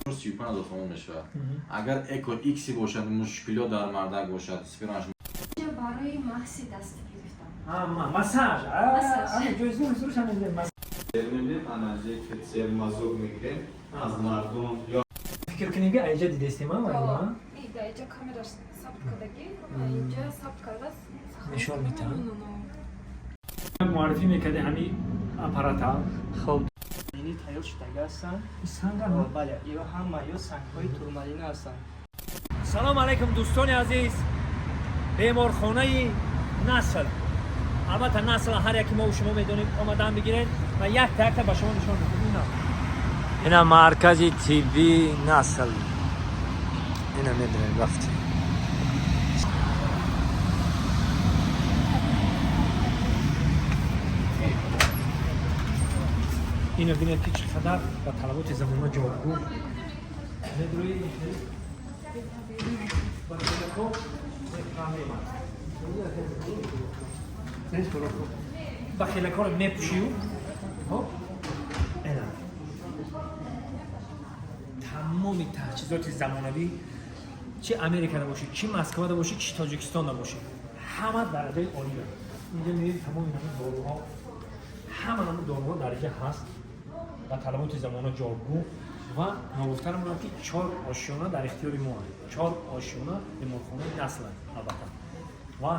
35 ҳазор сомон мешавад. Агар эко икси бошад, мушкилот дар мардак бошад, спермаш. Барои маҳси даст гирифтам. Массаж. Массаж. Мебинем, анализи ФЦР мазок мегирем аз мардум ё Фикр кунем, ки айҷа дидестем. Да, инҷа камера сабт кардагӣ, инҷа сабт кардааст. Нишон метаҳад. Муаррифӣ мекарди ҳамин аппарата. Хоб, ини тайёр шудага ҳастанд. Санга? Бале, ё ҳама ё сангҳои турмалина ҳастанд. Салом алайкум, дӯстони азиз! Беморхонаи Насл, албатта, Насл ҳар яке мо шумо медонем. Омадан бигиред ва якта якта ба шумо нишон медиҳем. Ина маркази тиббии Насл, ина медонем, рафтем. Ино бинед, ки чӣ қадар ба талаботи замона ҷавобгӯ. Медрои ба кӯдако проблема. Ба хелакоро мепӯшию, хоб, ина тамоми таҷҳизоти замонавӣ, чи Америкада бошӣ, чи Москвада бошӣ, чи Тоҷикистонда бошӣ, ҳама дараҷаи олия. Инҷа мебинед, тамоми намуд доруҳо, ҳама намуд доруҳо дар инҷа ҳаст, ба талаботи замона ҷавобгӯ. Ва ногуфта намонам, ки чор ошёна дар ихтиёри мо аст. Чор ошёна беморхонаи Насл, албатта, ва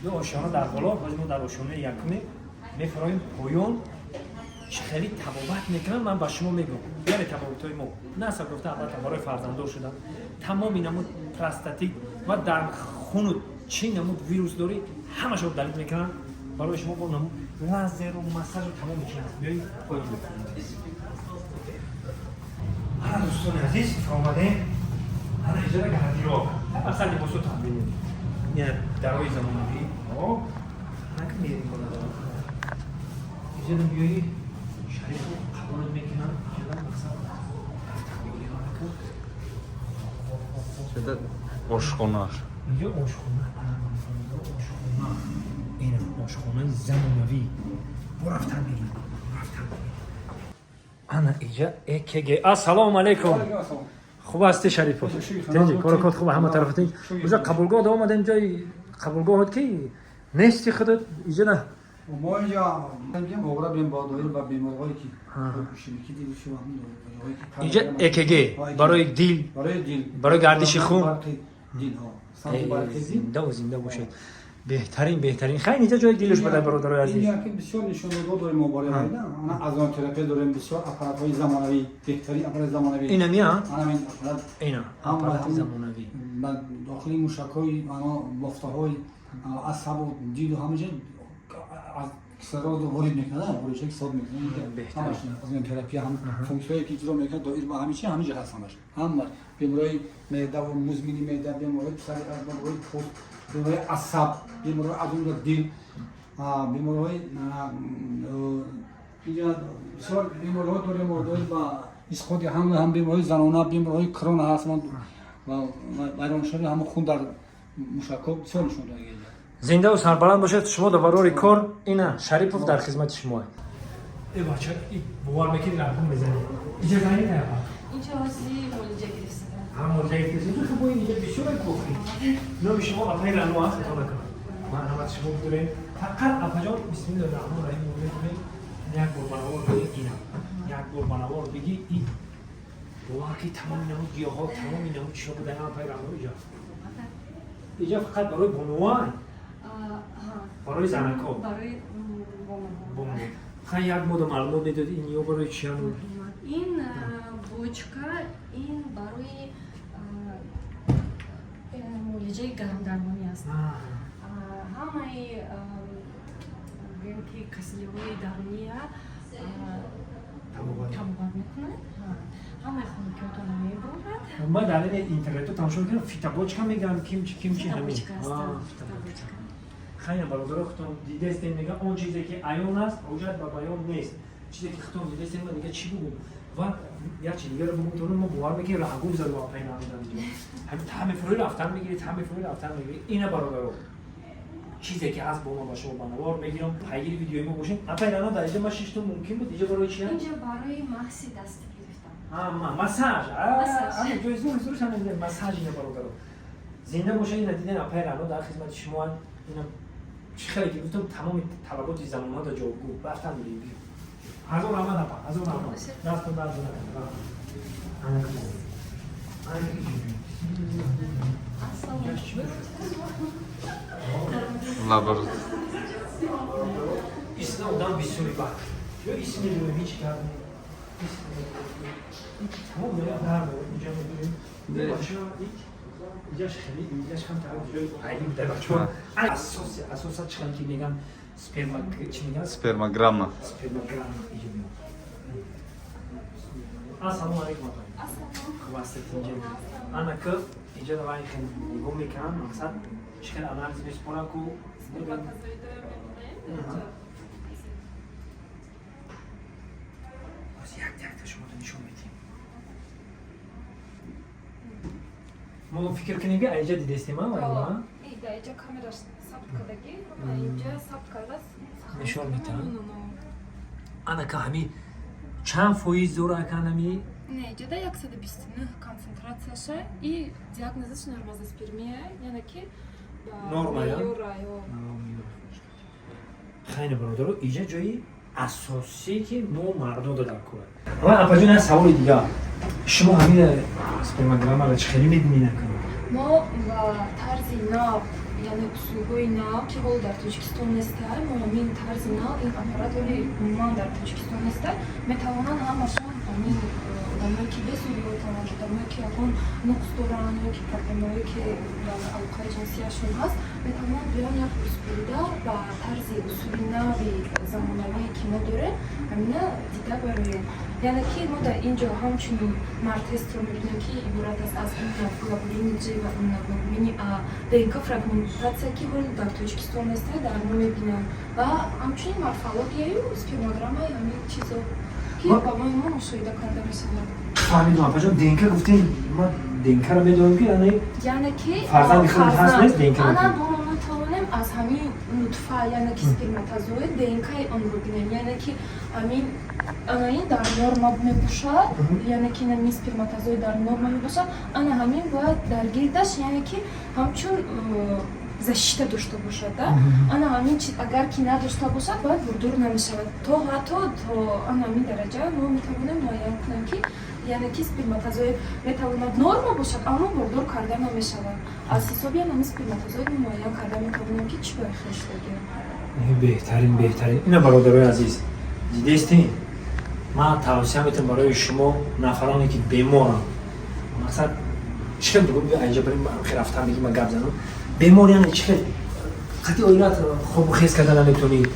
ду ошёна дар боло. Ҳозир мо дар ошёнаи якуме мефароем поён. Чӣ хеле табобат мекунам, ман ба шумо мегӯям. Яъне табобатҳои мо Насл гуфта, албатта, барои фарзанддор шудан, тамоми намуд простатит ва дар хунут чӣ намуд вирус дорӣ, ҳамашро далил мекунанд барои шумо бо намуд лазеру массажу тамоми чи ҳаст. Биёед, поён. Ана, дӯстони азиз, омадем. Ана иҷора гардероб, масалан, либосо таҳвил, дарои замонавӣ. Анака мерим бола. Иҷора биёӣ, Шарифу қабулот мекунанд. Иҷора мақсад рафтан мегирем. Анака. Ошхона. Инҷо ошхона, ошхона, ина ошхонаи замонавӣ. Бо рафтан мегирем, рафтан мегирем. Ана иҷа ЭКГ. Ассалому алайкум, хуб ҳасти, Шарипов? Тинҷи, корокот хуб, ҳама тарафа тинҷ. Биза қабулгоҳ да омадем, ҷои қабулгоҳот ки нести худат иҷа на. Мо инҷа муғра бем бо доир ба бемориҳое ки ишемикӣ дида шуда. Инҷа ЭКГ барои дил. Барои дил. Барои гардиши хун. Барқи дилҳо, самти барқи дил. Зиндаву зинда бошед, беҳтарин, беҳтарин. Хайр, инҷа ҷои дилш бада, бародарои азиз. Ин яке бисёр нишондодҳо дорем мо барои ана озонотерапия дорем, бисёр аппаратҳои замонавӣ, беҳтарин аппарати замонавӣ. Ина мия? Ана ин аппарат. Ина аппарати замонавӣ. Ба дохили мушакҳои, ана бофтаҳои асабу дилу ҳама ҷо аз кислород ворид мекунад, воридшаи кислород мекунад. Ҳамаш озонотерапия, ҳам функсияе ки иҷро мекунад доир ба ҳамин чи, ҳамин ҷо ҳаст ҳамаш. Ҳама бемориҳои меъда ва музмини меъда, бемориҳои сари, бемориҳои пӯст, бемориҳои асаб, бемориҳои аз ҷумла дил, бемориҳои инҷа бисёр бемориҳо дорем доир ба исқоти ҳамл, ҳам бемориҳои занона, бемориҳои крона ҳаст ва вайроншавии ҳама хун дар мушакҳо бисёр нишон дода. Зиндаву сарбаланд бошед шумо дар барори кор. Ина Шарипов дар хизмати шумо. Э бача, бовар мекунӣ, рангун мезанӣ. Иҷа занӣ таяпа. Инҷа ҳози муолиҷа гирифтада. Ҳам муолиҷа гирифта. Хуб, инҷа бисёр кохи. Номи шумо апаи Рано аст, хато накунам. Марҳамат, шумо бидорем. Фақат, апаҷон, бисмиллоҳи раҳмони раҳим мекунем. Як бор ба навор биги ина. Як бор ба навор биги ин. Бовар ки тамоми намуд гиёҳҳо, тамоми намуд чиҳо будан, апаи Рано иҷа. Иҷа фақат барои бонуван, барои занакҳо. Барои бонувон. Бонувон. Хай, як мода маълумот медод, ин ё барои чияну? Ин бочка, ин барои муолиҷаи гармдармонӣ аст. Ҳамаи, гӯем ки, касалиҳои даруния табобат мекунад, ҳамаи хунукиётонро мебурад. Ман дар ин интернету тамошо мекунам, фитобочка мегӯям, кимчи кимчи ҳамин. Фитобочка аст. Фитобочка. Хайр, бародаро, худтон дидестем, мега, он чизе ки аён аст, ҳуҷҷат ба баён нест. Чизе ки худтон дидестем, ман дига чӣ бугум? Ва як чи дигаро бугум, то мо бовар мекунем, раҳгум заду апай намудан. Ҳамин та мефурӯи рафтан мегирӣ, та мефурӯи рафтан мегирӣ. Ина, бародаро, Чизе ки ҳаст, бо ма ба шумо ба навор мегирам. Пайгири видеои мо бошем. Апай Рано, дар инҷа ма шиштум, мумкин буд инҷа барои чи? Инҷа барои маҳси дастӣ гирифтам. Массаж. Ҷои зур зур шана массаж. Ина, бародаро, зинда боша. Ина диден, апай Рано дар хизмати шумо. Ина чӣ хеле ки гуфтам, тамоми талаботи замонада ҷавобгӯ. Рафтан дидем. Ҳазор раҳмат, апа, ҳазор раҳмат. Дастон дард накунад. Лабор. Исна одам бисёри бад ё ис мегӯем, ҳеҷ гап тамом дар инҷа мегӯем. Бача, инҷаш хеле, инҷаш камтар ҷои айби дар бачаҳо. Асоси асоса чӣ хеле ки меган, сперма чӣ меган? Спермограмма. Спермограмма инҷа меояд. Ассалому алайкум, апа. Хуб ҳастед? Инҷа ана ки инҷа давай хеле нигоҳ мекунам, мақсад чӣ хел анализ месупорам ку. Сперматозоидоро мебинем. Як якта шумо нишон медиҳем. Мо фикр кунем, ки айҷа дидестем. Иҷа камераш сабт кардагӣ, инҷа сабт кардааст. Нишон метаҳам. Ана ка ҳами чанд фоиз дора аканами? Не, иҷода 129 концентрацияша и диагнозаш нормозоспермия, яъне ки норма. Хайне, бародаро, иҷа ҷои асосие ки мо мардо дар кора. Ва апаҷон, як саволи дигар: шумо ҳамин спермограммаро чӣ хеле мебинед акан? Мо ба тарзи нав, яъне усулҳои нав, ки ҳоло дар Тоҷикистон нестай. Мо ҳамин тарзи нав, ин аппарат оли умуман дар Тоҷикистон нестай. Метавонанд ҳамашон ҳамин одамое ки безурётанд, одамое ки ягон нуқс доранд ё ки проблемаое ки дар алоқаи ҷинсияшон ҳаст, метавонанд биён, як рӯзпурида ба тарзи усули нави замонавие ки мо дорем, ҳамина дида бароем. Яъне ки мо дар ин ҷо ҳамчунин мартестро мебинем, ки иборат аст аз иммуноглобулини Г ва иммуноглобулини А, ДНК фрагментатсия, ки ҳоло дар Тоҷикистон нестай, дар мо мебинанд, ва ҳамчунин морфологияю спермограммаи ҳамин чизо, ки ба мо мушоҳида карда мешавад. Фаҳмидам, апаҷон. ДНК гуфтем, ма ДНКро медонам, ки яъне яъне ки фарзанди худ ҳаст, нест ДНК. Ана, мо метавонем аз ҳамин нутфа, яъне ки сперматозоид, ДНКи онро бинем, яъне ки ҳамин ана ин дар норма мебошад, яъне ки ҳамин сперматозоид дар норма мебошад. Ана ҳамин бояд дар гирдаш, яъне ки ҳамчун защита дошта бошад да. Ана ҳамин чиз агар ки надошта бошад, бояд бурдур намешавад. То ҳатто то ана ҳамин дараҷа мо метавонем муайян кунем, ки яъне ки сперматозоид метавонад норма бошад, аммо бордор карда намешавад. Аз ҳисоби ҳамин сперматозоид мо муайян карда метавонем, ки чӣ бояд хешдагӣ. Беҳтарин, беҳтарин. Ина, бародарои азиз, дидестем. Ман тавсия метавам барои шумо нафароне ки беморанд. Мақсад чӣ хел бигӯм, айҷа барем, рафтан бигӣ, ма гап занам. Бемор яъне чӣ хел қати оилат хобу хез карда наметонӣ,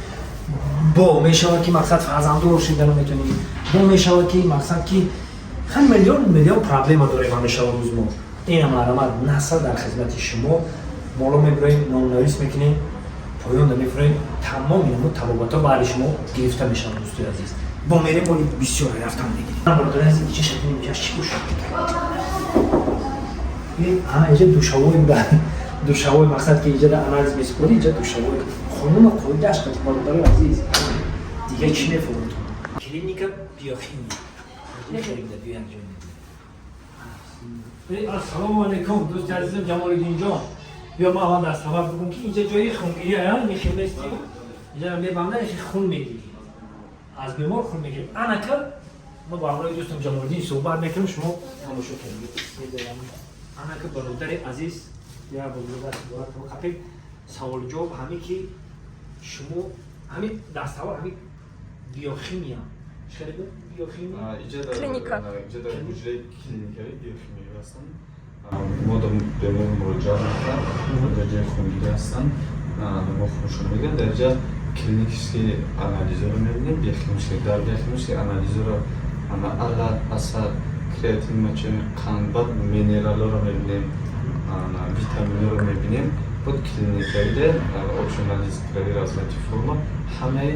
бо мешавад ки мақсад фарзанддор шида наметонӣ, бо мешавад ки мақсад ки хеле миллион миллион проблема дорем ҳамеша рӯз мо. Ина, марҳамат, насл дар хизмати шумо. Боло мебироем, номнавис мекунем, поёнда мефуроем, тамоми намуд табобатҳо баъди шумо гирифта мешаванд. Дӯстои азиз, бо мерем, боли бисёр рафтан мегирем. Бародари азиз, иҷа шакли иҷаш чӣ бошад? Иҷа душавой буда, душавой. Мақсад ки иҷа анализ месупорӣ, иҷа душавой, қонуну қоидааш қати. Бародари азиз, дига чӣ мефурӯтон? Клиника биохимия. Ассалому алайкум, дӯсти азизам Ҷамолиддинҷон. Биё, ман аввал дар сабаб бигӯм, ки инҷа ҷои хунгирӣ мехелнести. Инҷа мебанда, хун мегирӣ, аз бемор хун мегирӣ. Анака ма бо ҳамроҳи дӯстам Ҷамолиддин суҳбат мекунем, шумо тамошо кунед. Анака, бародари азиз, я қапи саволҷавоб ҳаме ки шумо ҳами даставал, ҳами биохимия хеле буд, биохимия. Клиника. Иҷа дар ҳуҷраи клиникаи биохимиявӣ ҳастанд. Мо дар бемор муроҷиат мекунанд, дар ҷои хунгирӣ ҳастанд, мо хуншон мегирем. Дар ҷа клинический анализҳоро мебинем, биохимический. Дар биохимический анализҳоро ана алат, асад, креатин, мочевина, қанд, баъд минералҳоро мебинем, витаминҳоро мебинем. Баъд клиникаиде общий анализ крови, различные форма, ҳамаи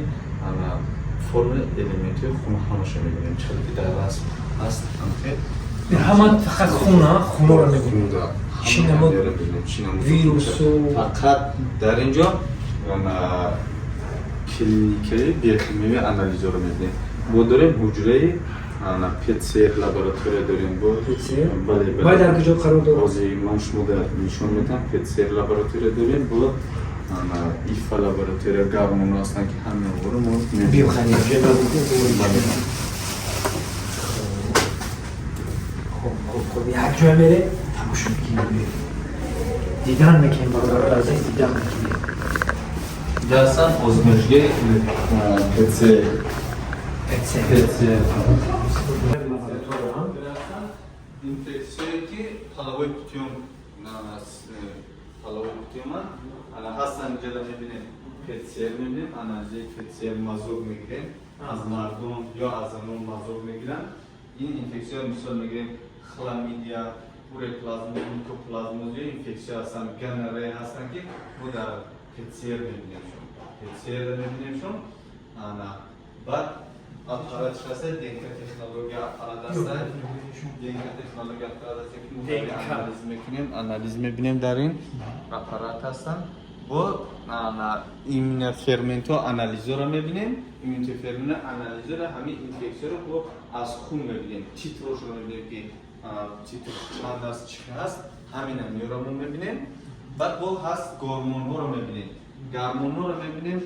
формаи элементҳои хун ҳамаша мебинем, чӣ хеле ки дар расм ҳаст. Ҳама фақат хуна, хунро мебинем, чӣ намуд вирусу фақат дар ин ҷо. Клиникаи биохимиявии анализҳоро мебинем. Мо дорем ҳуҷраи ПЦР лаборатория дорем. ПЦР? Бале, бале. Вай дар куҷо қарор дорад? Ҳозир ман шумо дар нишон медиҳам. ПЦР лаборатория дорем, бо ИФА лаборатория, гормонҳо ҳастанд, ки ҳамаи онҳоро мо мебинем. Биохимия. Бале. Хуб, хуб, хуб, як ҷоя мерем, тамошо мекунем, дидан мекунем, бародарои азиз, дидан мекунем. Ҳастанд озмоишгоҳи ПЦР. ПЦР. ПЦР. Лаборатория. Инфексияе ки половой путём, половой путёман ана ҳастанд. Инҷода мебинем, ПЦР мебинем, анализи ПЦР, мазок мегирем аз мардум ё аз занон мазок мегиранд. Ин инфексия, мисол мегирем, хламидия, уреаплазмоз, микоплазмоз ё инфексия ҳастанд, гонорея ҳастанд, ки мо дар ПЦР мебинемшон, ПЦР мебинемшон. Ана баъд аппаратш ҳаста, ДНК технология аппарат ҳаста, ДНК технология аппарат ҳаста, ки мо ДНК. Анализ мекунем, анализ мебинем, дар ин аппарат ҳастанд. Бо иммуноферментҳо анализҳоро мебинем, иммунофермент анализҳоро, ҳамин инфексияро бо аз хун мебинем, титрошро мебинем, ки титр чанд аст, чӣ ҳаст, ҳамин ҳамиёро мо мебинем. Баъд бо ҳаст гормонҳоро мебинем, гормонҳоро мебинем.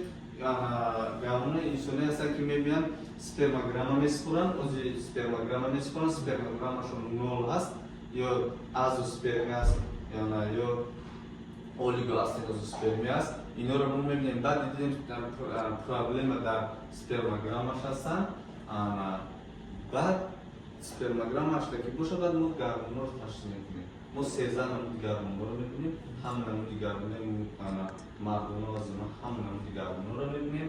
Гормони инсонӣ ҳастанд, ки мебинанд, спермограмма месупоранд, ози спермограмма месупоранд, спермограммашон нол ҳаст ё азоспермия аст ё на, ё олигоастенозоспермия аст, инҳоро мо мебинем. Баъд дидем проблема дар спермограммаш ҳастанд. Баъд спермограммаш ки бошад, баъд мо гормонҳоро ташхис мекунем. Мо 13 намуди гормонҳоро мебинем, ҳам намуди гормони мардона ва занон, ҳам намуди гормонҳоро мебинем.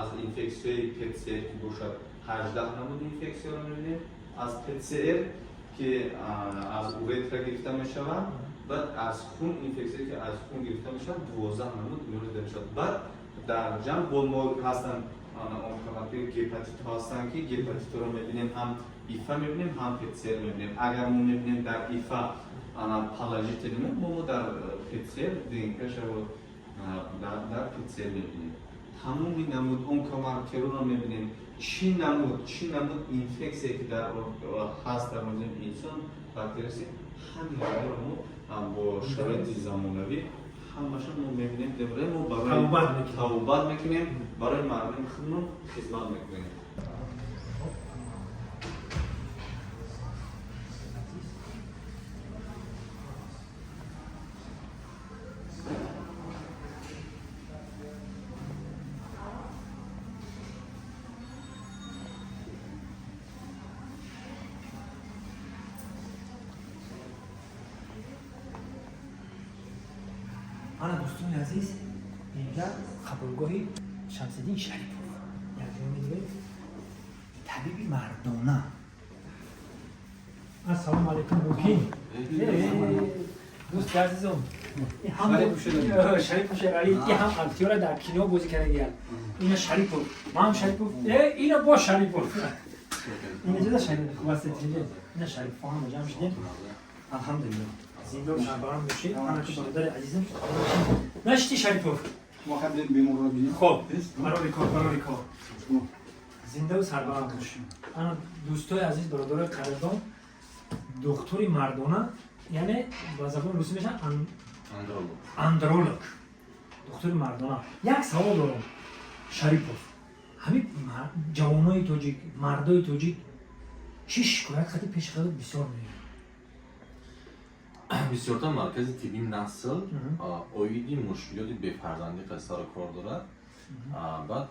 Аз инфексияи ПЦР ки бошад, 18 намуди инфексияро мебинем. Аз ПЦР ки аз уретра гирифта мешавад, баъд аз хун, инфексия ки аз хун гирифта мешавад, 12 намуд дида мешавад. Баъд дар ҷамъ бо мо ҳастанд онкомаркери гепатитҳо ҳастанд, ки гепатитҳоро мебинем, ҳам ИФА мебинем, ҳам ПЦР мебинем. Агар мо мебинем дар ИФА положительный, мо дар ПЦР ДНК-шаро дар ПЦР мебинем. Тамоми намуд онкомаркерро мебинем, чӣ намуд инфексия ки дар ҳаст дар организми инсон, бактерияси, ҳамаро мо бо шароити замонавӣ ҳамаша мо мебинем, мо барои Табобат мекунем. Табобат мекунем, барои мардуми худмон хизмат мекунем. Ана, дӯстони азиз, инҷа қабулгоҳи Шамсиддин Шарипов, якҷоя медонед, табиби мардона. Ассалому алайкум, мумкин, дӯсти азизом. Шарипов Шерали, и ҳам актёра, дар кино бозӣ кардагияд. Ина Шарипов, ман Шарипов, ина бо Шарипов, ина ҷуда Шарипов. Хуб астед? Ина Шарипов, ҳама ҷамъ шудем, алҳамдулилло. Зинда сарбаланд бошед. Ана ки бародари азизам нашти, Шарипов. Мо ҳам беморро бинем. Хоб, барори кор, барори кор, зиндаву сарбаланд бошед. Ана, дӯстои азиз, бародарои қадрдон, духтури мардона, яъне ба забони русӣ мешавад Андролог. Андролог, духтури мардона. Як савол дорам, Шарипов: ҳамин ҷавонои тоҷик, мардои тоҷик чӣ шикоят хати пеши худат бисёр меояд? Бисёртар маркази тибби Насл оиди мушкилоти бефарзандӣ қиссаро кор дорад. Баъд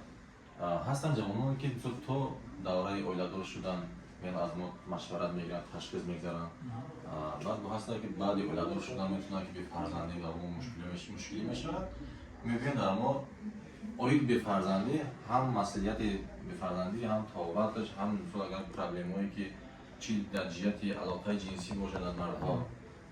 ҳастанд ҷавононе, ки мисол то давраи оиладор шудан меянд, аз мо машварат мегиранд, ташхис мегзаранд. Баъд ҳастанд, ки баъди оиладор шудан метавонанд, ки бефарзандӣ ва мо мушкилӣ мешавад, мегӯянд. Дар мо оид бефарзандӣ, ҳам маслиҳати бефарзандӣ, ҳам табобаташ, ҳам мисол агар проблемое ки чи дар ҷиҳати алоқаи ҷинсӣ бошад дар мардҳо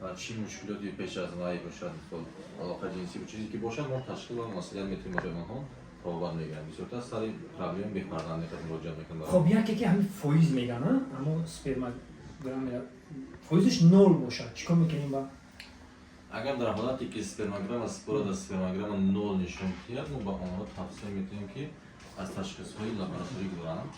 ва чӣ мушкилоти пеш аз вай бошад, мисол алоқаи ҷинсӣ, чизе ки бошад, мо ташхис ва маслиҳат метавонем барои онҳо, табобат мегиранд. Бисёртар сари проблеми бефарзандӣ муроҷиат мекунанд. Хоб, яке ки ҳамин фоиз меган, аммо сперма фоизаш нол бошад, чӣ кор мекунем ба? Агар дар ҳолате ки спермограмма супорада, спермограмма нол нишон диҳад, мо ба онҳо тавсия медиҳем, ки аз ташхисҳои лабораторӣ гузаранд.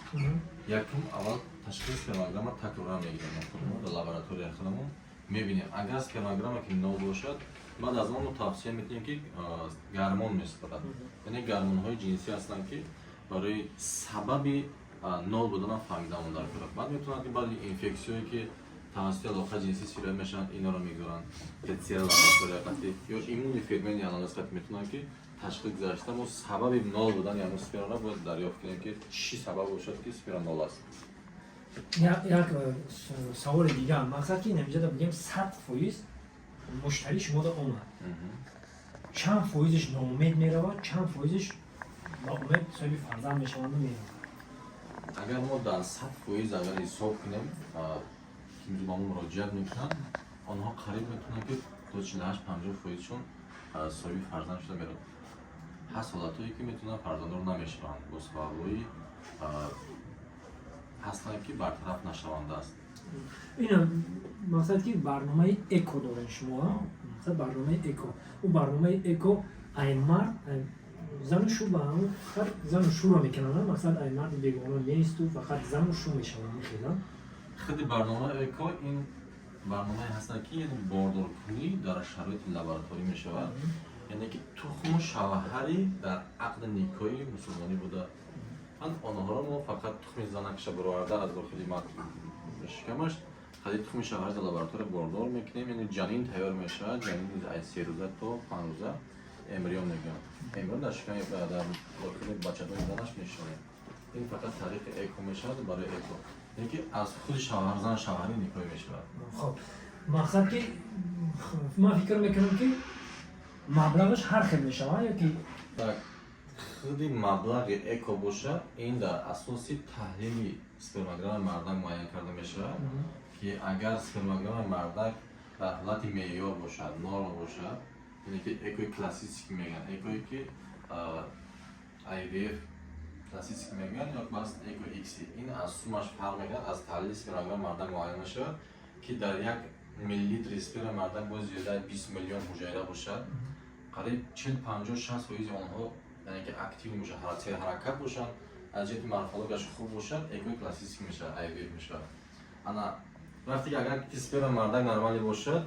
Якум, аввал ташхиси спермограмма такроран мегирем, мо худмон дар лабораторияи худамон мебинем. Агар спермограмма ки нол бошад, баъд аз он мо тавсия медиҳем, ки гормон месупорад, яъне гормонҳои ҷинсӣ ҳастанд, ки барои сабаби нол буданам фаҳмидаамон дар кора. Баъд метавонад, ки баъди инфексияое, ки тавассути алоқаи ҷинсӣ сироят мешаванд, инҳоро мегузоранд. ПЦР лаборатория қатъи ё иммуноферментный анализ қатъи метавонанд, ки ташхис гузашта, мо сабаби нол будани ҳамон спермаро бояд дарёфт кунем, ки чӣ сабаб бошад, ки сперма нол аст. Як саволи дигар. Мақсад ки инамиҷода бигем, 100% муштари шумода омад, чанд фоизаш ноумед меравад, чанд фоизаш ба умед соҳиби фарзанд мешаванду меравад? Агар мо дар 100% агар ҳисоб кунем, ки ба мо муроҷиат мекунанд, онҳо қариб метавонанд, ки то 48-50 фоизшон соҳиби фарзанд шуда мераванд. Ҳаст ҳолатҳое, ки метавонанд фарзанддор намешаванд, бо сабабҳои ҳастанд, ки бартараф нашаванда аст. Ина мақсад ки барномаи ЭКО дорен шумо, мақсад барномаи ЭКО. Ӯ барномаи ЭКО ай мард, ай зану шу, ба ҳамон фақат зану шуро мекунанд, мақсад ай марди бегона несту, фақат зану шу мешаванд, мехелам? Худи барномаи ЭКО ин барномае ҳастанд, ки яъне бордоркунӣ дар шароити лабораторӣ мешавад, яъне ки тухму шавҳари дар ақди никоҳи мусулмонӣ буда ан онҳоро мо фақат тухми занакша бароварда аз дохили шикамаш, хади тухми шавҳари дар лаборатория бордор мекунем, яъне ҷанин тайёр мешавад. Ҷанин аз 3 рӯза то 5 рӯза эмбрион мегӯянд, эмбрион дар шиками, дар дохили бачадони занаш мешавад. Ин фақат тариқи ЭКО мешавад, барои ЭКО, яъне ки аз худи шавҳар, зан шавҳарӣ никоҳ мешавад. Хоб, мақсад ки ман фикр мекунам, ки маблағаш ҳар хел мешавад ё ки? Так, худи маблағи ЭКО бошад, ин дар асоси таҳлили спермограммаи мардак муайян карда мешавад, ки агар спермограммаи мардак дар ҳолати меъёр бошад, норма бошад, яъне ки ЭКОи классический мегӯянд, ЭКОе ки IVF классический мегӯянд ё бас ЭКО ICSI, ин аз сумаш фарқ мекунад. Аз таҳлили спермограммаи мардак муайян мешавад, ки дар 1 миллилитри сперма мардак бояд зиёда 20 миллион ҳуҷайра бошад, қариб 40, 50, 60 фоизи онҳо, яъне ки актив мешавад, ҳаракат бошанд, аз ҷиҳати морфологияш хуб бошад, ЭКОи классический мешавад, IVF мешавад. Ана вақте ки агар ки сперма мардак нормалӣ бошад,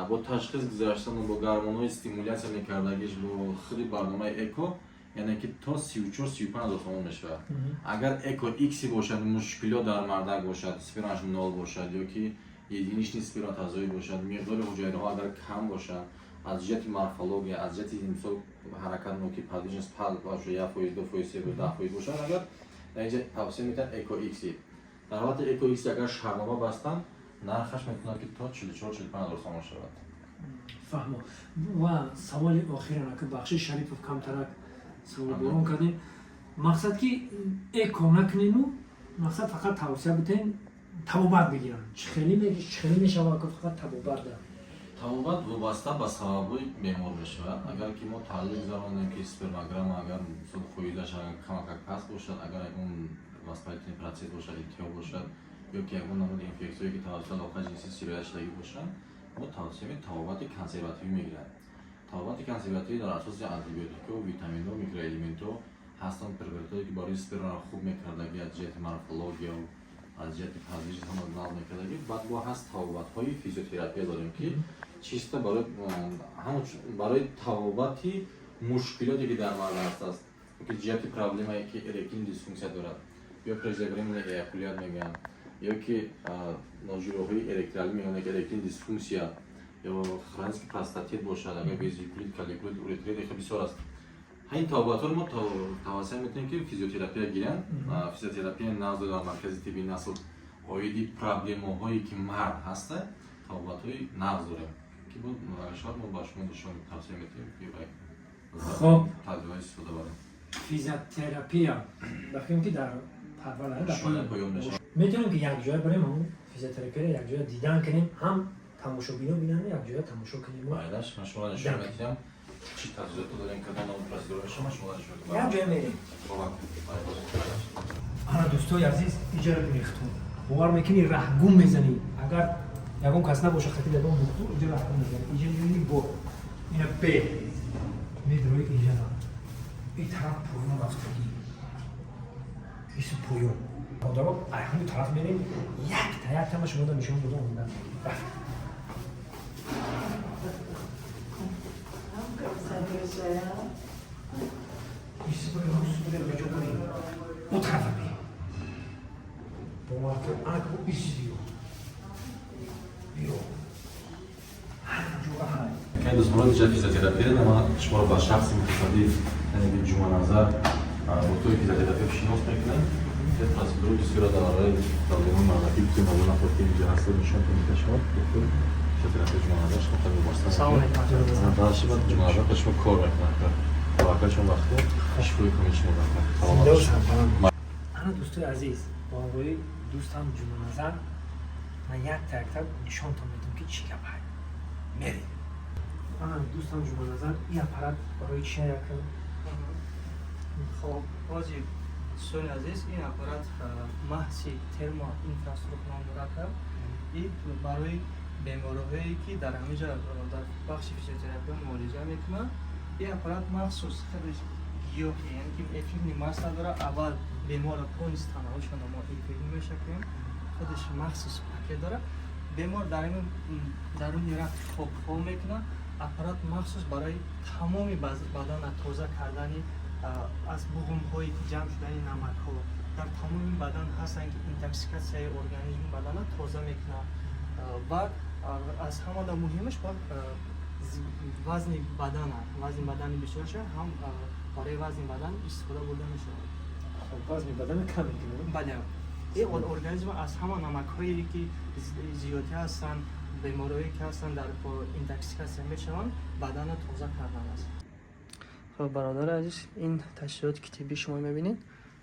бо ташхис гузаштану бо гормонҳои стимулятсия мекардагиш, бо худи барномаи ЭКО, яъне ки то 34-35 ҳазор сомон мешавад. Агар ЭКО ICSI бошад, мушкилот дар мардак бошад, спермаш нол бошад ё ки единичный сперматозоид бошад, миқдори ҳуҷайраҳо агар кам бошад, аз ҷиҳати морфология, аз ҷиҳати, мисол, ҳаракатнокӣ, подвижность паст бошад, 1%, 2%, 3%, 10% бошад, агар дар инҷа тавсия медиҳанд ЭКО ICSI. Дар ҳолати ЭКО ICSI агар шартнома бастанд, нархаш метавонад, ки то 44-45 ҳазор сомон шавад. Фаҳмо. Ва саволи охирана, ки бахши Шарипов, камтарак саволборон кардем. Мақсад ки ЭКО накунену, мақсад фақат тавсия битен, табобат бигиранд, чӣ хеле мешавад, ки фақат табобат да? Табобат вобаста ба сабабҳои бемор мешавад. Агар ки мо таҳлил гузаронем, ки спермограмма агар, мисол, фоизаш агар камакак паст бошад, агар ягон воспалительный процесс бошад, илтиҳоб бошад ё ки ягон намуди инфексияе, ки тавассути алоқаи ҷинсӣ сироятшудагӣ бошанд, мо тавсия медиҳем, табобати консервативӣ мегиранд. Табобати консервативӣ дар асоси антибиотикҳо, витаминҳо, микроэлементҳо ҳастанд, препаратҳое, ки барои спермаро хуб мекардагӣ, аз ҷиҳати морфология, аз ҷиҳати подвижность ҳама нал мекардагӣ. Баъд бо ҳаст табобатҳои физиотерапия дорем, ки чисто барои табобати мушкилоте, ки дар мард ҳаст, ки ҷиҳати проблемае, ки эректильный дисфунксия дорад ё преждевременный эякулят мегӯянд, ё ки ноҷӯроҳии эректилӣ мегӯянд, ки эректильный дисфунксия ё хронический простатит бошад, агар везикулит, каликулит, уретрит, хеле бисёр аст. Ҳамин табобатҳоро мо тавсия метавонем, ки физиотерапия гиранд. Физиотерапия назд дар маркази тиббии Насл оиди проблемаҳое, ки мард ҳаста, табобатҳои нағз дорем, ки шояд мо ба шумо нишон тавсия метавонем, ки Хоб. таҷриба истифода барем. Физиотерапия ба фикрам, ки дар подвал Шояд поён мешавад. Метавонем, ки якҷоя барем, ҳамун физиотерапияро якҷоя дидан кунем, ҳам тамошобино бинанд, якҷоя тамошо кунем. Байлаш, ман шуморо нишон медиҳам, чӣ таҷҳизото дорем, кадом намуд процедура мешавад, ман шуморо нишон медиҳам. Якҷоя мерем. Ана, дӯстои азиз, иҷара бинехтун, бовар мекунӣ, раҳгум мезанӣ, агар Ягон кас набоша, хати ягон духтур иҷа рафта мезанад. Иҷа мебини, бо ина бе медрои иҷа на. И тараф поён рафтагӣ. Ису поён. Модаро, ай ҳамин тараф мерем, якта якта ма шумо нишон дода омадам. Рафт. Ису поён, ису поён. О тарафа бе. Бовар кун, ана ку ису биё. Биё. Ҳар ҷо ҳай. Кай дӯстмонон, инҷа физиотерапия, ман шуморо ба шахси мутасаддӣ, яъне ки Ҷуманазар, докторе физиотерапия шинос мекунам. Як процедура бисёра дар барои проблемаи мардакӣ гуфтем, аз он нафар ки инҷа ҳаст нишон мешавад. Доктор физиотерапия Ҷуманазар, шумо хеле мубарсар. Салом алейкум. Баши баъд Ҷуманазар ба шумо кор мекунад. Бо акачон вақто шифои комил шумо дорад. Саломат бошед. Ана, дӯстои азиз, бо ҳамроҳи дӯстам Ҷуманазар ман якта якта нишонтон медиҳам, ки чӣ гап ҳай. Мерем. Ана, дӯстам Ҷуманазар, ин аппарат барои чия якам? Хоб, ҳозир, дӯстони азиз, ин аппарат маҳси термоинфрасурх ном дорад. И барои бемориҳое, ки дар ҳаминҷа дар бахши физиотерапия муолиҷа мекунанд, ин аппарат махсус хеле гиёҳи, яъне ки эфирный масла дорад. Аввал беморро полностью танаҳошонро мо эфирный мешакем, худаш махсус пакет дорад. Бемор дар ин даруни рафти хоб хоб мекунад. Аппарат махсус барои тамоми бадана тоза кардани аз буғумҳое ки ҷамъ шудани намакҳо дар тамоми бадан ҳастанд, ки интоксикатсияи организми бадана тоза мекунад. Ва аз ҳамада муҳимаш ба вазни бадана, вазни бадани бисёр шавад, ҳам барои вазни бадан истифода бурда мешавад. Хоб, вазни бадана кам мекунад. Бале, ин организм аз ҳама намакҳое ки зиёдӣ ҳастанд, бемориҳое ки ҳастанд, дар интоксикатсия мешаванд, бадана тоза кардан аст. Хоб, бародари азиз, ин таҷҳизоти ки тиббӣ шумо мебинед,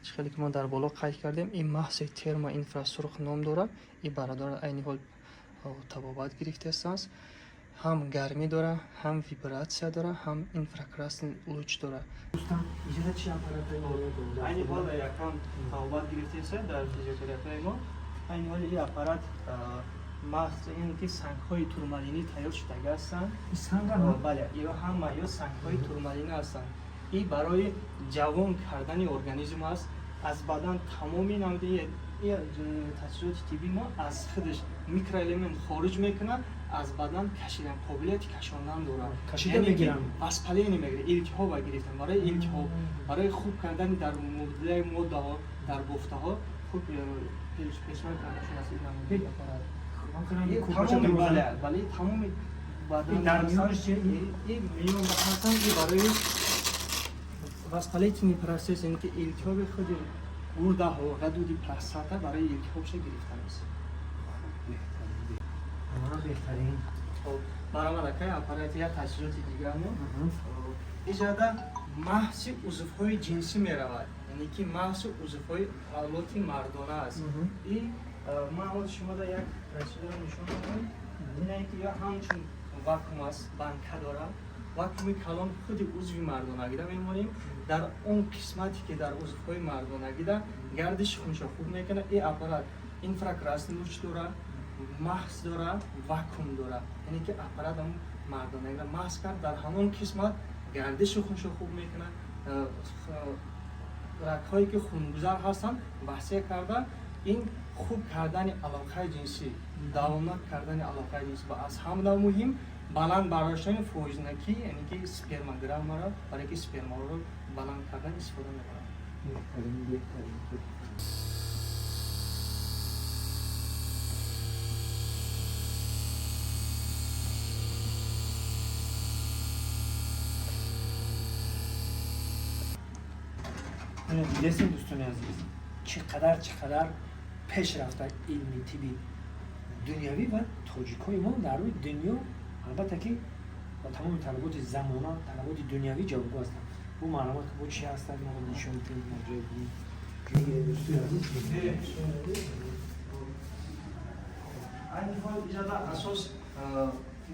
чӣ хеле ки мо дар боло қайд кардем, ин маҳси термоинфрасурх ном дорад. Ин бародар айни ҳол табобат гирифтааст. Ҳам гармӣ дорад, ҳам вибратсия дорад, ҳам инфракрасный луч дорад. Дӯстам, иҷоза, чи аппарат? Айни ҳол якам табобат гирифтааст дар физиотерапияи мо. Айни ҳол ин аппарат махз ин ки сангҳои турмалинӣ тайёр шудага ҳастанд. Санга? Бале, ё ҳама ё сангҳои турмалинӣ ҳастанд. И барои ҷавон кардани организм аст. Аз бадан тамоми намуди таҷҳизоти тиббӣ мо аз худаш микроэлемент хориҷ мекунад, аз бадан кашидан, қобилияти кашондан дорад. Кашида Яъне ки мегирам. Воспаление мегирад, илтиҳоба гирифтан, барои илтиҳоб, барои хуб кардани дар мубодилаи моддаҳо дар бофтаҳо хуб пешниҳод карда шудааст ин намуди аппарат. Тамоми, бале, бале, тамоми бадан. Ин дар миёнаш чи? Ин миён ҳастанд, ин барои воспалительный процесс, яъне ки илтиҳоби худи гурдаҳо, ғадуди простата, барои илтиҳобша гирифтан аст. Беҳтарин. Хоб, баромад, акай, аппарати як таҷҳизоти дигармо. Иҷода маҳси узвҳои ҷинсӣ меравад, яъне ки маҳси узвҳои олоти мардона аст. И ман ҳозир шумода як процедура нишон медиҳам. Ине ки ё ҳамчун вакуум аст, банка дорад, вакууми калон, худи узви мардонагида мемонем. Дар он қисмате ки дар узвҳои мардонагида гардиши хунша хуб мекунад. И аппарат инфракрасный луч дорад, маҳз дорад, вакуум дорад, яъне ки аппарат ҳамон мардонагида маҳз кард, дар ҳамон қисмат гардиши хунша хуб мекунад, рагҳое ки хунгузар ҳастанд васеъ карда, ин хуб кардани алоқаи ҷинсӣ, давомнок кардани алоқаи ҷинсӣ ва аз ҳама муҳим баланд бардоштани фоизнакӣ, яъне ки спермограммаро, барои ки спермаро баланд кардан истифода мебарад. Беҳтарин, беҳтарин. Дидесем, дӯстони азиз, чӣ қадар, чӣ қадар пеш рафта илми тибби дунявӣ ва тоҷикҳои мо дар рӯи дунё, албатта ки ба тамоми талаботи замона, талаботи дунявӣ ҷавобгӯ ҳастанд. Бу маълумот бо чи ҳастанд, мо нишон медиҳем, мегирем, дӯстони азиз. Айни ҳол иҷода асос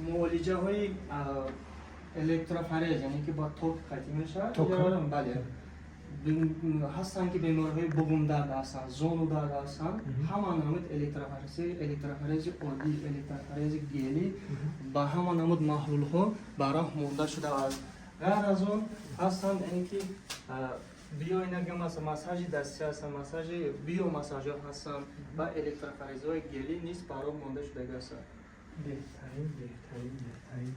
муолиҷаҳои электрофорез, яъне ки бо ток қатъӣ мешавад. Ток? Бале. Ҳастанд, ки бемориҳои буғумдард ҳастанд, зонудард ҳастанд, ҳама намуд электрофорези оддӣ, электрофорези гелӣ ба ҳама намуд маҳлулҳо ба роҳ монда шудааст. Ғайр аз он ҳастанд, яъне ки биоэнергия, массажи дастӣ ҳастанд, массажи биомассажҳо ҳастанд ва электрофорезҳои гелӣ низ ба роҳ монда шудагӣ ҳастанд. Беҳтарин, беҳтарин, беҳтарин.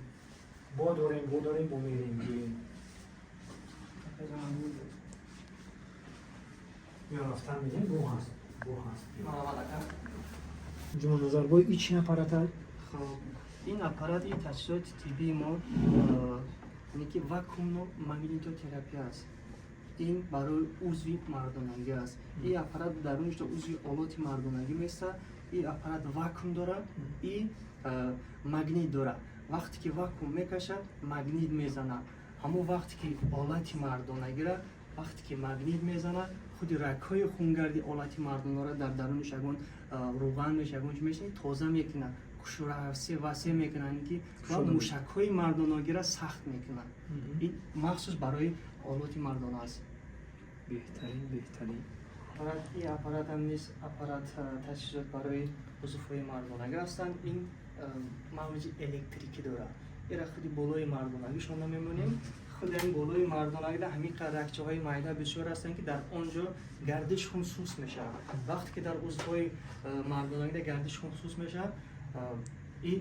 Бо дорем, бо дорем, бо мерем, биёем. Ё рафтан мегем, бо ҳаст, бо ҳаст. Марҳамат, ака. Ҷумъаназарбой, и чи аппарата? Хоб, ин аппарат, ин таҷҳизоти тиббии мо, яъне ки вакуумно магнитотерапия аст. Ин барои узви мардонагӣ аст. Ин аппарат дарунишда узви олоти мардонагӣ места. Ин аппарат вакуум дорад и магнит дорад. Вақте ки вакуум мекашад, магнит мезанад. Ҳамон вақте ки олати мардонагира, вақте ки магнит мезанад, худи рагҳои хунгарди олати мардонара дар даруниш ягон рӯған меша, ягон чи меша, тоза мекунад, васеъ мекунад ки ва мушакҳои мардонагира сахт мекунад. Ин махсус барои олоти мардона аст. Беҳтарин, беҳтарин. Аппарат, ин аппаратам низ аппарат, таҷҳизот барои узвҳои мардонагӣ ҳастанд. Ин мавҷи электрикӣ дорад. Ира худи болои мардонагишон мемонем. Худи ҳамин болои мардонагида ҳамин қадр рагчаҳои майда бисёр ҳастанд, ки дар он ҷо гардиш хун суст мешавад. Вақте ки дар узвҳои мардонагида гардиш хун суст мешавад, и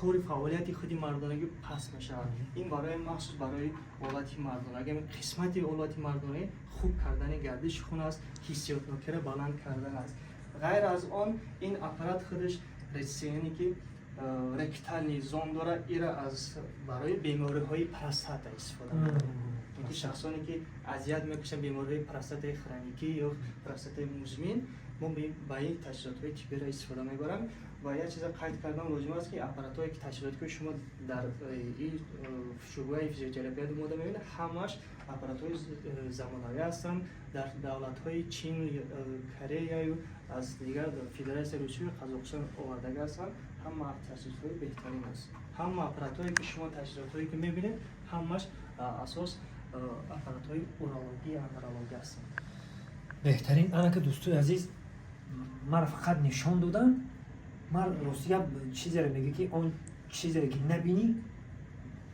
кори фаъолияти худи мардонагӣ паст мешавад. Ин барои махсус барои олати мардонагӣ, қисмати олати мардонагӣ хуб кардани гардиши хун аст, ҳиссиётнокиро баланд кардан аст. Ғайр аз он, ин аппарат худаш яъне ки ректальный зонд дорад. Ира аз барои бемориҳои простата истифода мебарад, ки шахсоне ки азият мекушанд, бемориҳои простатаи хроникӣ ё простатаи музмин, мо ба ин таҷҳизотҳои тиббиро истифода мебарам. Ва як чиза қайд кардан лозим аст, ки аппаратҳое ки таҷҳизоте ки шумо дар ин шӯъбаи физиотерапия мода мебинед, ҳамаш аппаратҳои замонавӣ ҳастанд. Дар давлатҳои Чин, Кореяю аз дигар Федератсияи Русию Қазоқистон овардагӣ ҳастанд. Ҳама таҷҳизотҳои беҳтарин аст. Ҳама аппаратҳое ки шумо, таҷҳизотҳое ки мебинед, ҳамаш асос аппаратҳои урология, андрология ҳастанд. Беҳтарин. Анака, дӯстои азиз, маро фақат нишон додам. Ман рости гап, чизеро мега, ки он чизеро ки набинӣ,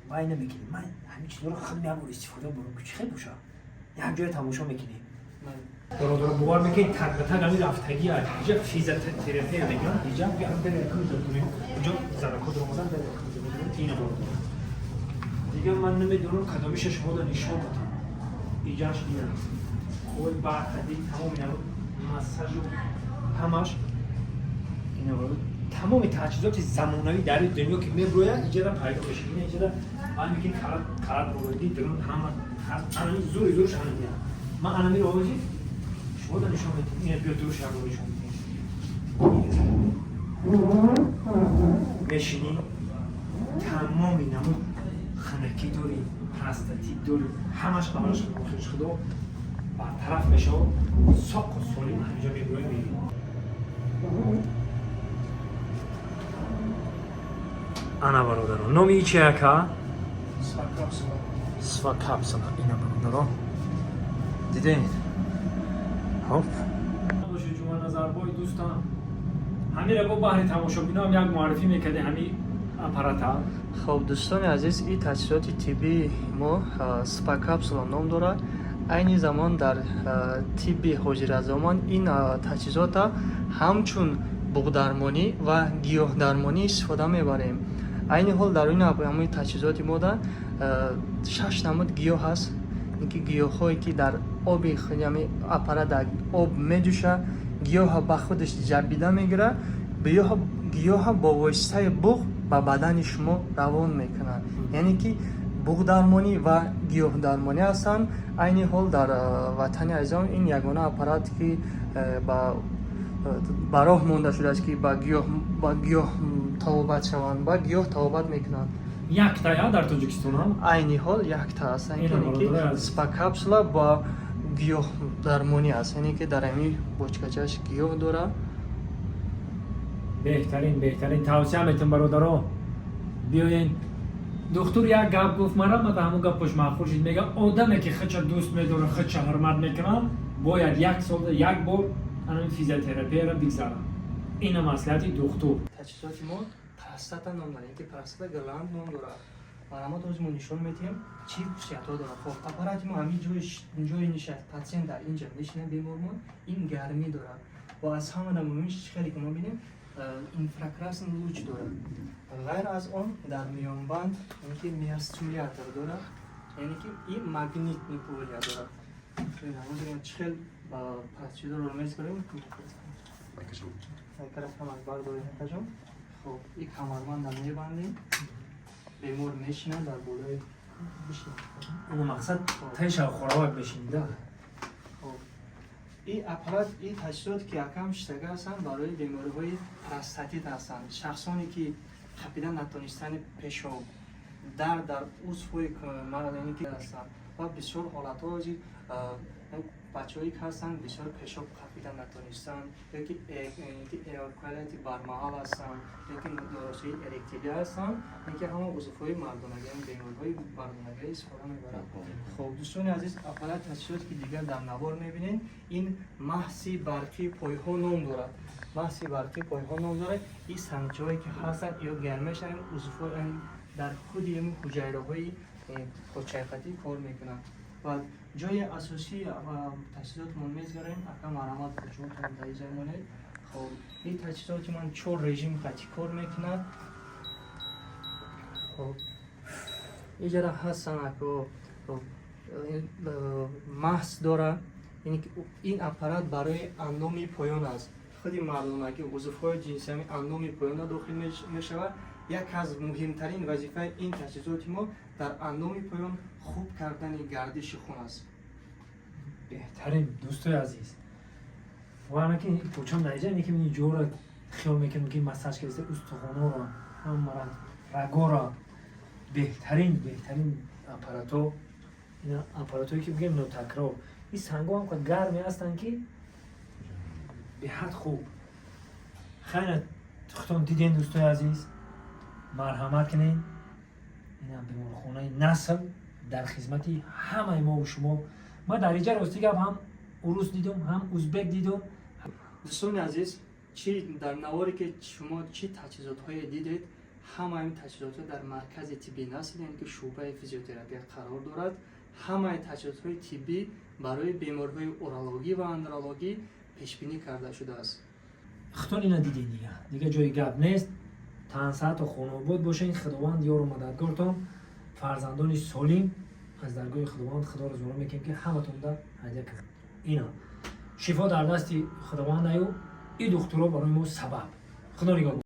вай намекунӣ. Ман ҳамин чизҳоро худ як бор истифода бурам, ки чӣ хел боша. Як ҷоя тамошо мекунӣ, бародаро, бовар мекунед, так ба так ҳамин рафтагӣ иҷа физиотерапия мегӯянд. Иҷа инҷо занако даромадан, ина бародаро. Дигар ман намедонам кадомиша шумода нишон додам. Иҷаш ин аст, қувваи барқади тамоми массажу ҳамаш ина. Тамоми таҷҳизоти замонавӣ дар дунё ки меброяд, иҷара пайдо мешавад. Ина иҷара ҳамин карат карат бороди дарун ҳама анами зури зурш ана. Ман анамиро овози шумода нишон медиҳам. Ина биё, дуруш якбор нишон медиҳам. Мешинӣ, тамоми намуд ханакӣ дорӣ, простатит дорӣ, ҳамаш аввалаш охириш худо бартараф мешавад, соқу солим ҳаминҷо меброи, мерӣ. Ана, бародаро, номи чи ака? Свакапсула. Ина, бародаро, дидед. Хоп, бошед, Ҷума Назарбой дӯстам, ҳамира бо баҳри тамошобиноам як муаррифӣ мекарди ҳами аппарата. Хоб, дӯстони азиз, ин таҷҳизоти тиббии мо спакапсула ном дорад. Айни замон дар тибби ҳозиразамон ин таҷҳизота ҳамчун буғдармонӣ ва гиёҳдармонӣ истифода мебарем. Айни ҳол дар ин ҳамои таҷҳизоти мода шаш намуд гиёҳ ҳаст, ки гиёҳҳое ки дар оби ҳами аппарат дар об меҷӯшад, гиёҳа ба худаш ҷабида мегирад, гиёҳа бо воситаи буғ ба бадани шумо равон мекунад, яъне ки буғдармонӣ ва гиёҳдармонӣ ҳастанд. Айни ҳол дар ватани азизон ин ягона аппарат, ки ба роҳ монда шудааст, ки ба гиёҳ табобат шаванд, ба гиёҳ табобат мекунанд. Якта я дар Тоҷикистон ҳам? Айни ҳол якта аст, яъне ки спакапсула ба гиёҳдармонӣ аст, яъне ки дар ҳамин бочкачаш гиёҳ дорад. Беҳтарин, беҳтарин. Тавсия метем, бародаро, биёен. Духтур як гап гуфт мара, ма да ҳамун гапош маъқул шид. Мега, одаме ки худша дӯст медора, худша ҳурмат мекунад, бояд як солда як бор анами физиотерапияро бигзарад. Ина маслиҳати духтур. Таҷҳизоти мо простата ном дорад, яке простата гланд ном дорад. Марҳамат, ҳозир мо нишон медиҳем, чӣ хусусиятҳо дорад. Хоб, аппарати мо ҳамин ҷои нишаст, патсиент дар инҷа мешинад, бемормон. Ин гармӣ дорад ва аз ҳамада муҳимш, хеле ки мо бинем, инфракрасный луч дорад. Ғайр аз он, дар миёнбанд ки миостимулятор дорад, яъне ки и магнитный поля дорад. Ҳозир мо чӣ хел процедураро мезгорем. Бардорем, акаҷон. Хоб, и камарбанда мебандем, бемор мешинад дар болои. Ина мақсад таи шавхоравак бешинида. Хоб, и аппарат, и таҷҳизот ки акам шитага ҳастанд, барои бемориҳои простатит ҳастанд, шахсоне ки қапида натонистани пешоб, дард дар узвҳои яъне ки ҳастанд ва бисёр ҳолатҳо. Ҳозир бачаҳое ки ҳастанд, бисёр пешоб қапида натонистанд ёки эякуляти бармаҳал ҳастанд, ёки норасоии эректилӣ ҳастанд, ки ҳама узвҳои мардонагӣ, бемориҳои мардонагӣ истифода мебаранд. Хоб, дӯстони азиз, аппарат, таҷҳизоте ки дигар дар навор мебинед, ин маҳси барқии пойҳо ном дорад. Маҳси барқии пойҳо ном дорад. Ин сангчаҳое ки ҳастанд, ё гарм мешаванд, узвҳо дар худи ҳуҷайраҳои почайхатӣ кор мекунанд. Ва ҷои асосии таҷҳизотмон мезгарем. Ака, марҳамат, ҷотон дар иҷа монед. Хоб, ин таҷҳизоти ман чор режим хати кор мекунад. Хоб, иҷара ҳастанд, ако, маҳс дорад. Ин аппарат барои андоми поён аст. Худи мардонагӣ, узвҳои ҷинсиами андоми поёна дохил мешавад. Як аз муҳимтарин вазифаи ин таҷҳизоти мо дар андоми поён хуб кардани гардиши хун аст. Беҳтарин, дӯстои азиз. Вана ки почам дар иҷа ки ҷора хиёл мекунем, ки массаж кардиста устухонҳоро, ҳамара рагоро. Беҳтарин, беҳтарин аппаратҳо, ина аппаратҳое ки бигем, нотакрор. Ин сангҳо ҳам қад гарме ҳастанд, ки беҳад хуб. Хайна, худтон диден, дӯстои азиз, марҳамат кунед. Ина беморхонаи Насл дар хизмати ҳамаи мову шумо. Ман дар иҷа, рости гап, ҳам урус дидум, ҳам узбек дидум. Дӯстони азиз, чӣ дар наворе ки шумо чӣ таҷҳизотҳое дидед, ҳамаи ин таҷҳизотҳо дар маркази тиббии Насл, яъне ки шӯъбаи физиотерапия қарор дорад. Ҳамаи таҷҳизотҳои тиббӣ барои бемориҳои урологӣ ва андрологӣ пешбинӣ карда шудааст. Худтон ина диден, дига ҷои гап нест. Тансаату хонаобод бошен. Худованд ёру мададгортон, фарзандони солим аз даргоҳи Худованд Худоро зора мекунем, ки ҳаматонда ҳадя кунад. Ина шифо дар дасти Худованд аю и духтуро барои мо сабаб. Худо нигоҳ.